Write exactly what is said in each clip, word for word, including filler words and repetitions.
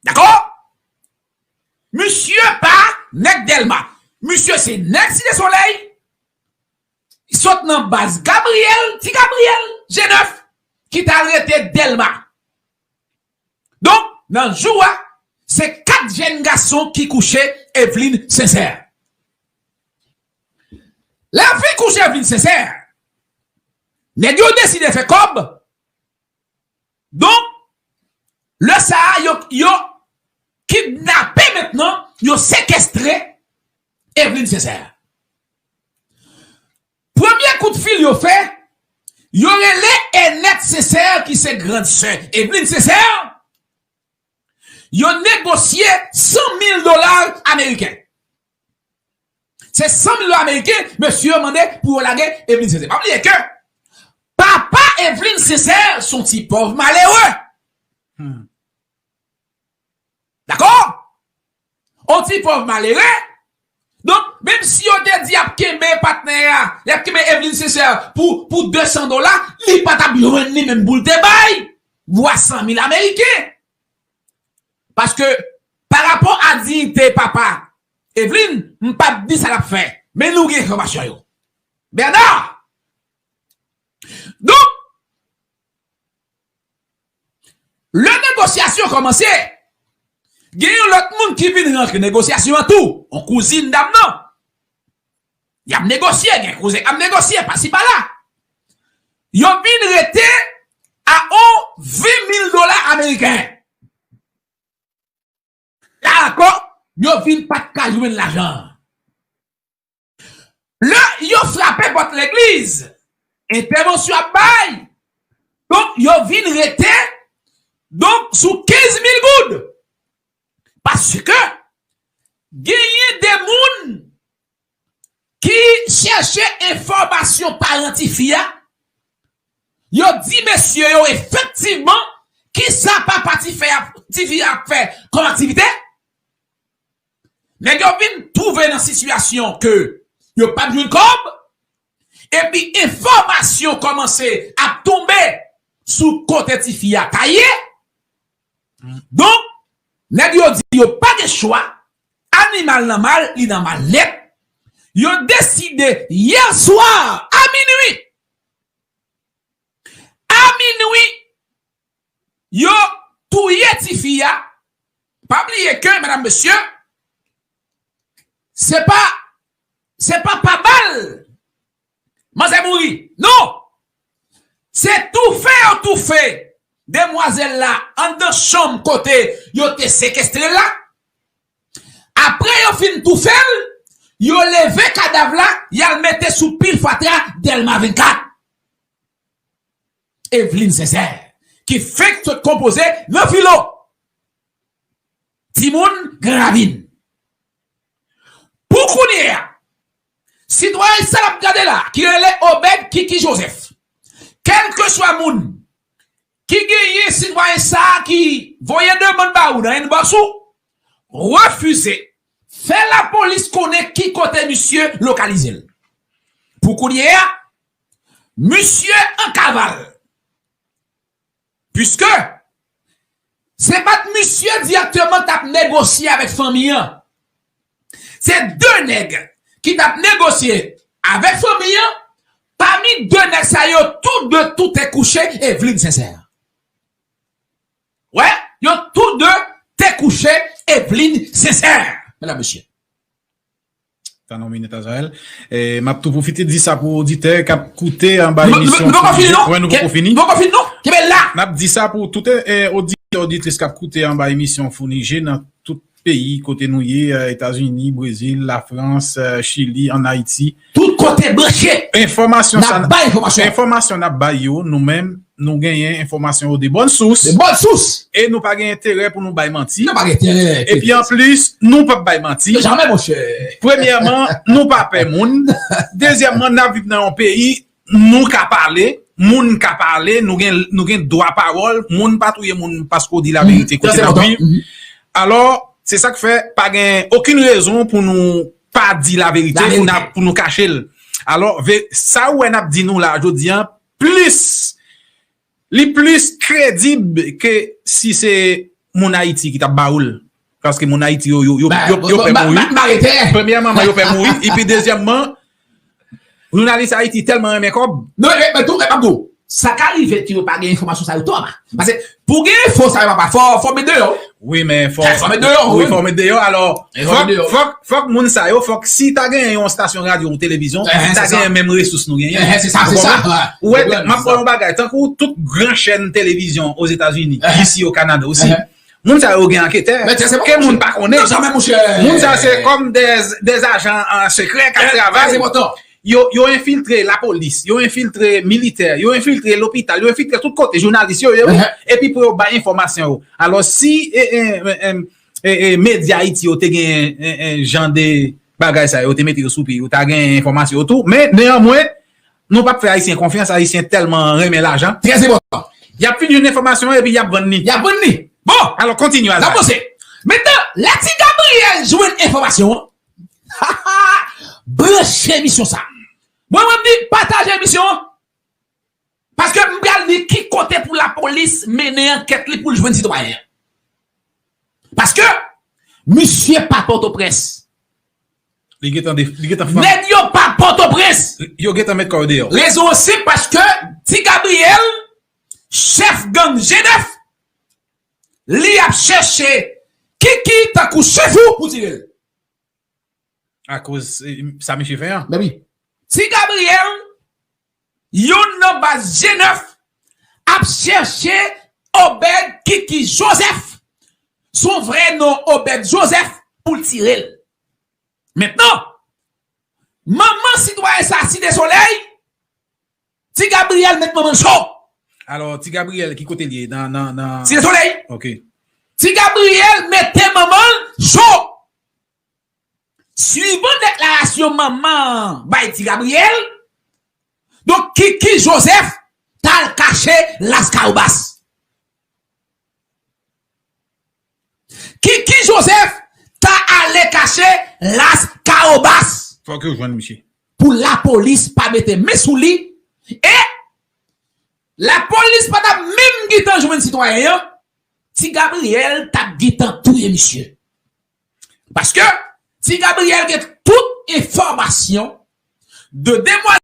Dakò? Misye pa nèg Dèlma. Misye se nèg Site Solèy. Sot nan baz Gabriyèl, Ti Gabriyèl, G nèf, ki t al rete Dèlma. Donk, nan jou a, se kat jèn gason ki kouche Evelyne Sincère. Lè yo fin kouche Evelyne Sincère, nèg yo deside fè kòb. Donk, lè sa a, yo, yo kidnape mentnan, yo sekestre Evelyne Sincère. Premye kout fil yo fè, yo rele Enette Sincère ki se grann sè Evelyne Sincère. Yo negosye san mil dola ameriken. Se san mil dola ameriken, mesye yo mande pou yo lage Evelyne Sincère. Pa bliye ke papa Evelyne Sincère se yon ti pòv malere. Hmm. Dakò? On ti pòv malere. Donk, menm si yo te di y ap kenbe patnè a, y ap kenbe Evelyne Sincère pou, pou de san dola, li pa t ap jwenn li menm pou l te bay vwa san mil ameriken. Paske, pa rapò a diyite papa Evelyne, m p ap di sa l ap fè. Men nou gen enfòmasyon yo. Bernard! Donk, lè negosyasyon kòmanse, gen yon lòt moun ki vin rantre negosyasyon an tou, yon kouzin dam nan. Y ap negosye, gen kouzin k ap negosye, pasi pala. Yo vin rete a on ven mil dola ameriken. La ankò, yo vin pa t ka jwenn lajan an. Lè yo frape pòt legliz, entèvansyon ap bay. Donk, yo vin rete, donk, sou kenz mil goud. Paske, genyen de moun ki chèche enfòmasyon paran tifi a, yo di mesye yo efektivman kisa papa tifi a, tifi a ap fè kòm aktivite. Nèg yo vin twouve nan sitiyasyon ke yo p ap jwenn kòb, epi enfòmasyon kòmanse ap tonbe sou kote tifi a ta ye. Donk, nèg yo di yo pa gen chwa, animal nan mal, li nan mal nèt. Yo deside yè swa a minwi, a minwi, yo touye tifi a. Pa bliye ke, medam, mesye, se pa, se pa pa bal manzè mouri. Non! Se toufe yo toufe demwazèl la anndan chanm kote yo te sekestre l la. Apre yo fin toufe l, yo leve kadav la, y al mete sou pil fatra Dèlma vennkat. Evelyne Sincère, ki fenk sot konpoze nan filo. Timoun Gran Ravin. Pou kounye a, sitwayen sa n ap gade la, ki rele Obed Kiki Joseph, kèlkeswa moun ki genyen sitwayen sa a ki voye demann ba ou nan inbox ou, refize, fè lapolis konnen ki kote misye lokalize l. Pou kounye a, misye an kaval. Piske se pa t misye dirèkteman t ap negosye avèk fanmi an. Se de nèg ki t ap negosye avèk fanmi an. Pami de nèg sa yo, tou de tou te kouche Evelyne Sincère. Wè, yo tou de te kouche Evelyne Sincère, medam, mesye. Tann yon minit, Azrael. E, m ap tou pwofite di sa pou oditè k ap koute anba emisyon Founi Je. Nou poko fini, non? Wè, nou poko fini. Nou poko fini, non? Kenbe la! N ap di sa pou tout, e, oditè, oditris k ap koute anba emisyon Founi Je nan tout peyi kote nou ye, e, Etazini, Brezil, Lafrans, e, Chili, ann Ayiti. Tout kote branche. Enfòmasyon sa, n ap bay enfòmasyon. Enfòmasyon n ap bay yo, nou menm, nou genyen enfòmasyon yo de bòn sous. De bòn sous. E nou pa gen enterè pou nou bay manti. Nou pa gen enterè. Epi anplis, nou p ap bay manti. Jamè, monchè. Premyèman, nou pa pè moun. Dezyèmman, n ap viv nan yon peyi, nou ka pale, moun ka pale, nou gen, nou gen dwa pawòl, moun pa touye moun paske w di laverite kote n ap viv. Alò, se sa k fè pa gen okenn rezon pou nou pa di laverite, pou n ap, pou nou kache l. Alò, ve-, sa ou wè n ap di nou la jodi a, plis, li plis kredib ke si se moun Ayiti ki t ap ba ou l. Paske moun Ayiti yo, yo, yo, yo, yo pè mouri. Premyèman, yo pè mouri. Epi dezyèmman, jounalis Ayiti tèlman renmen kòb. Non, men, men tou, men m ap di w, sa ka rive ke yo pa gen enfòmasyon sa yo twòp. Paske pou gen enfo sa yo papa, fò, fò met deyò. Wi, men fò, fò met deyò, wi, fò met deyò. Alò, fòk, fòk, fòk moun sa yo, fòk si ta gen yon estasyon radyo ou televizyon, ta gen menm resous nou genyen. Se sa, se sa. Ou wè, m ap ba w yon bagay, tankou tout gran chèn televizyon Ozetazini, isi o Kanada osi, moun sa yo gen anketè ke moun pa konnen. Moun sa se kòm de, de ajan sekrè k ap travay. Yo, yo enfiltre lapolis, yo enfiltre militè, yo enfiltre lopital, yo enfiltre tout kote, jounalis yo ye, wi. Epi pou yo bay enfòmasyon yo. Alò, si, e, e, e, e, e, medya Ayiti yo te gen, e, e, jan de bagay sa yo, te mete yo sou pye, yo ta gen enfòmasyon yo tou. Men, neyanmwen, nou p ap fè Ayisyen konfyans, Ayisyen tèlman renmen lajan. Trè enpòtan. Y ap fin jwenn enfòmasyon an epi y ap vann li. Y ap vann li. Bon. Alò, kontinye, Azay. N ap panse. Mentnan, lè Ti Gabriel jwenn enfòmasyon an, branche emisyon sa. Mwen, mwen, m di, pataje emisyon an. Paske m pral di ki kote pou lapolis mennen ankèt li pou l jwenn sitwayen an. Paske misye pa Pòtoprens. Li gentan de-, li gentan fann. Nèg yo pa Pòtoprens. Yo gentan met kò yo deyò. Rezon an senp paske Ti Gabriel, chèf gang G nèf, li ap chèche Kiki tankou chèf ou pou tire l. Akoz, eh, sa misye fè an? Men wi. Ti Gabriel, youn nan baz G nèf, ap chèche Obed Kiki Joseph, son vrè non Obed Joseph, pou l tire l. Mentnan, manman sitwayen sa, Site Solèy, Ti Gabriel met manman l cho. Alò, Ti Gabriel, ki kote l ye? Nan, nan, nan Site Solèy. Ok. Ti Gabriel mete manman l cho. Swivan deklarasyon manman an bay Ti Gabriel, donk Kiki Joseph t al kache Las Cahobas. Kiki Joseph ta ale kache Las Cahobas. Fòk yo jwenn misye. Pou lapolis pa mete men sou li, e lapolis pa t ap menm gentan jwenn sitwayen an, Ti Gabriel t ap gentan touye misye. Paske Ti Gabriel gen tout enfòmasyon de demwazèl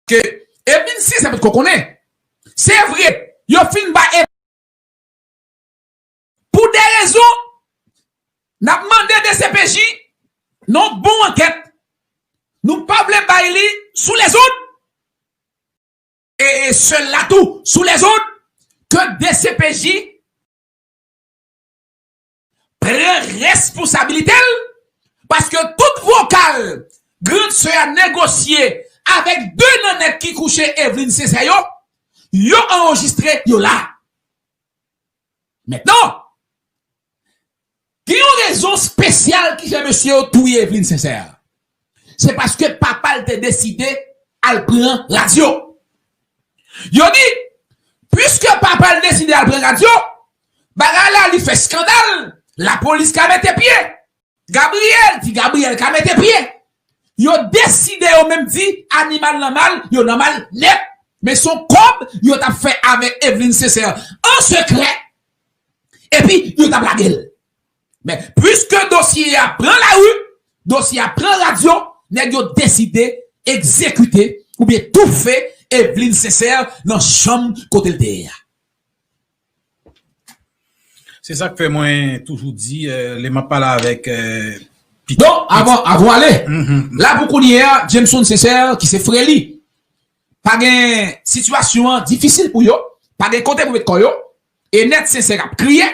Ke Evelyne Cesar potko konnen. Se vre, yo fin ba Evelyne pou de rezon, n ap mande D C P J nan yon bon ankèt. Nou pa vle bay li sou lezòd. E, e sèl la tou, sou lezòd, ke D C P J pran responsabilite l, paske tout vokal grann sè a negosye avèk de nan nèg ki kouche Evelyne Cesar yo, yo anrejistre, yo la. Mentnan, gen yon rezon espesyal ki fè mesye yo touye Evelyne Cesar. Se paske papa l te deside al pran radyo. Yo di, piske papa l deside al pran radyo, bagay la li fè eskandal, lapolis ka mete pye. Gabriel, Ti Gabriel ka mete pye. yo deside yo menm di animal nan mal, yo nan mal nèt. Men se yon kòb yo t ap fè avèk Eveline Sincère an sekrè. Epi yo t ap lage l. Men, piske dosye a pran lari, dosye a pran radyo, nèg yo deside egzekite oubyen toufe Eveline Sincère nan chanm kote l te ye a. Se sa k fè mwen toujou di, euh, lè m ap pale avèk euh, Donk, avan, avan ale, la pou kounye a, Jameson Sincère, ki se frè li, pa gen sitiyasyon an difisil pou yo, pa gen kote pou met kò yo, Enèt Sincère ap kriye,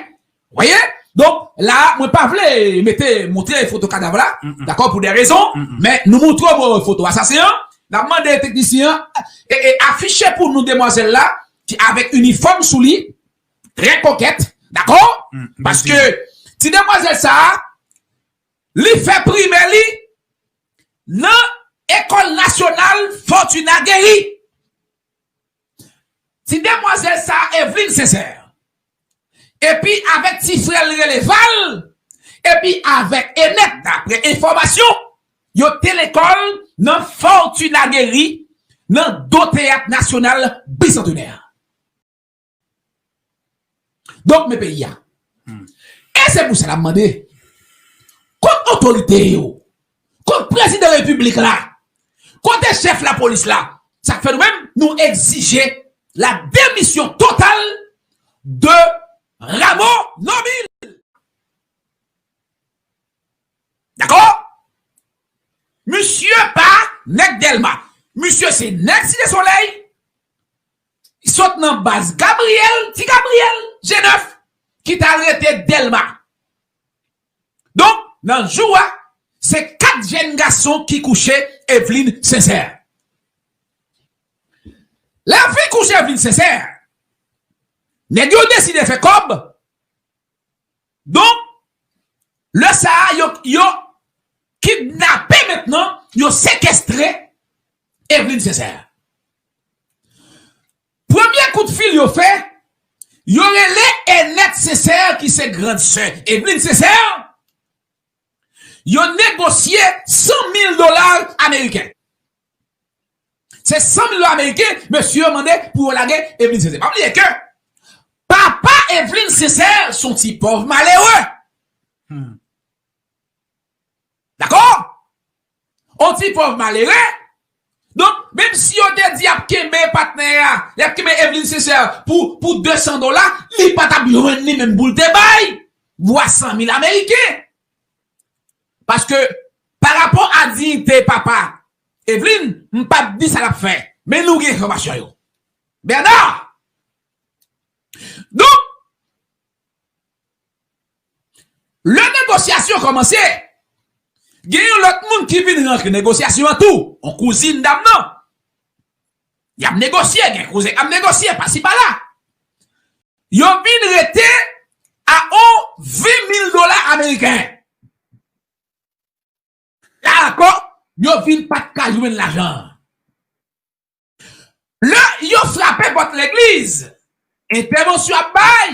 wè? Donk, la, mwen pa vle mete, montre foto kadav la, dakò, pou de rezon, men nou montre w foto asasen an, n ap mande teknisyen an, e, e afiche pou nou demwazèl la, ki avèk inifòm sou li, trè kokèt, dakò? Paske ti demwazèl sa a, li fè primè li nan Ekòl Nasyonal Fortuna Guéry. Ti demwazèl sa a, Eveline Sincère. Epi avèk ti frè l rele Val, epi avèk Enèt, daprè enfòmasyon, yo te lekòl nan Fortuna Guéry, nan do Teyat Nasyonal Bisantenè. Donk, men peyi a. E se pou sa n ap mande, kot otorite yo, kot prezidan repiblik la, kote chèf lapolis la, sa k fè nou menm, nou egzije la demisyon total de Rameau Normil. Dakò? Misye pa nèg Dèlma. Misye se nèg Site Solèy. Sot nan baz Gabriyèl, Ti Gabriyèl, G nèf, ki t al rete Dèlma. Donk, nan jou a, se kat jèn gason ki kouche Eveline Sincère. Lè yo fin kouche Eveline Sincère, nèg yo deside fè kòb. Donk, lè sa a, yo, yo kidnape mentnan, yo sekestre Eveline Sincère. Premye kout fil yo fè, yo rele Enèt Sincère ki se grann sè Eveline Sincère. Yo negosye san mil dola ameriken. Se san mil dola ameriken, mesye yo mande pou yo lage Eveline Sincère. Pa bliye ke papa Eveline Sincère se yon ti pòv malere. Dakò? Yon ti pòv malere. Donk, menm si yo te di y ap kenbe patnè a, y ap kenbe Eveline Sincère pou, pou de san dola, li pa t ap jwenn li menm pou l te bay vwa san mil ameriken. Paske, pa rapò a diyite papa Eveline, m p ap di sa l ap fè. Men nou gen enfòmasyon yo. Bernard! Donk, lè negosyasyon kòmanse, gen yon lòt moun ki vin rantre negosyasyon an tou, yon kouzin dam nan. Y ap negosye, gen kouzin k ap negosye, pasi pala. Yo vin rete a yon ven mil dola ameriken. Dakò, yo vin pa t ka jwenn lajan an. Lè yo frape pòt legliz, entèvansyon ap bay.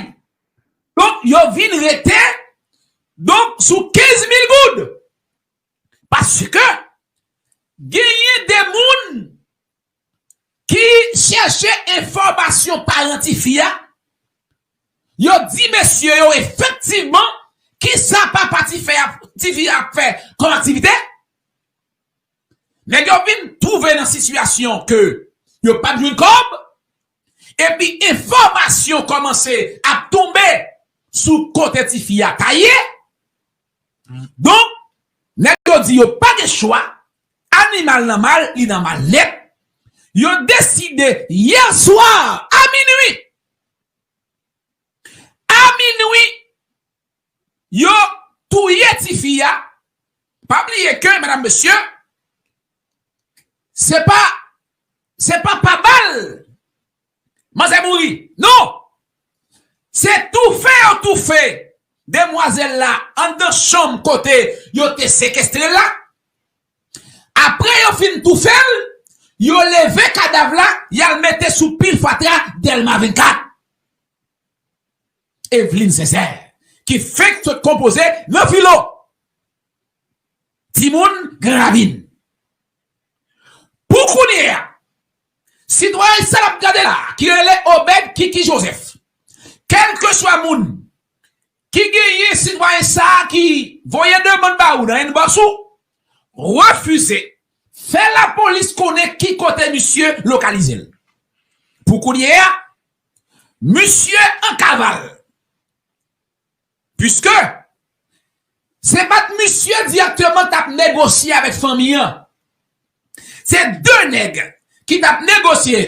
Donk, yo vin rete, donk, sou kenz mil goud. Paske, genyen de moun ki chèche enfòmasyon paran tifi a, yo di mesye yo efektivman kisa papa tifi a, tifi a ap fè kòm aktivite. Nèg yo vin twouve nan sitiyasyon ke yo p ap jwenn kòb, epi enfòmasyon kòmanse ap tonbe sou kote tifi a ta ye. Donk, nèg yo di yo pa gen chwa, animal nan mal, li nan mal nèt. Yo deside yè swa, a minwi, a minwi, yo touye tifi a. Pa bliye ke, medam, mesye, se pa, se pa pa bal manzè mouri. Non! Se toufe yo toufe demwazèl la anndan chanm kote yo te sekestre l la. Apre yo fin toufe l, yo leve kadav la, y al mete sou pil fatra Dèlma vennkat. Eveline Sincère, ki fenk sot konpoze nan filo. Timoun Gran Ravin. Pou kounye a, sitwayen sa n ap gade la, ki rele Obed Kiki Joseph, kèlkeswa moun ki genyen sitwayen sa a ki voye demann ba ou nan inbox ou, refize, fè lapolis konnen ki kote misye lokalize l. Pou kounye a, misye an kaval. Piske se pa t misye dirèkteman t ap negosye avèk fanmi an. Se de nèg ki t ap negosye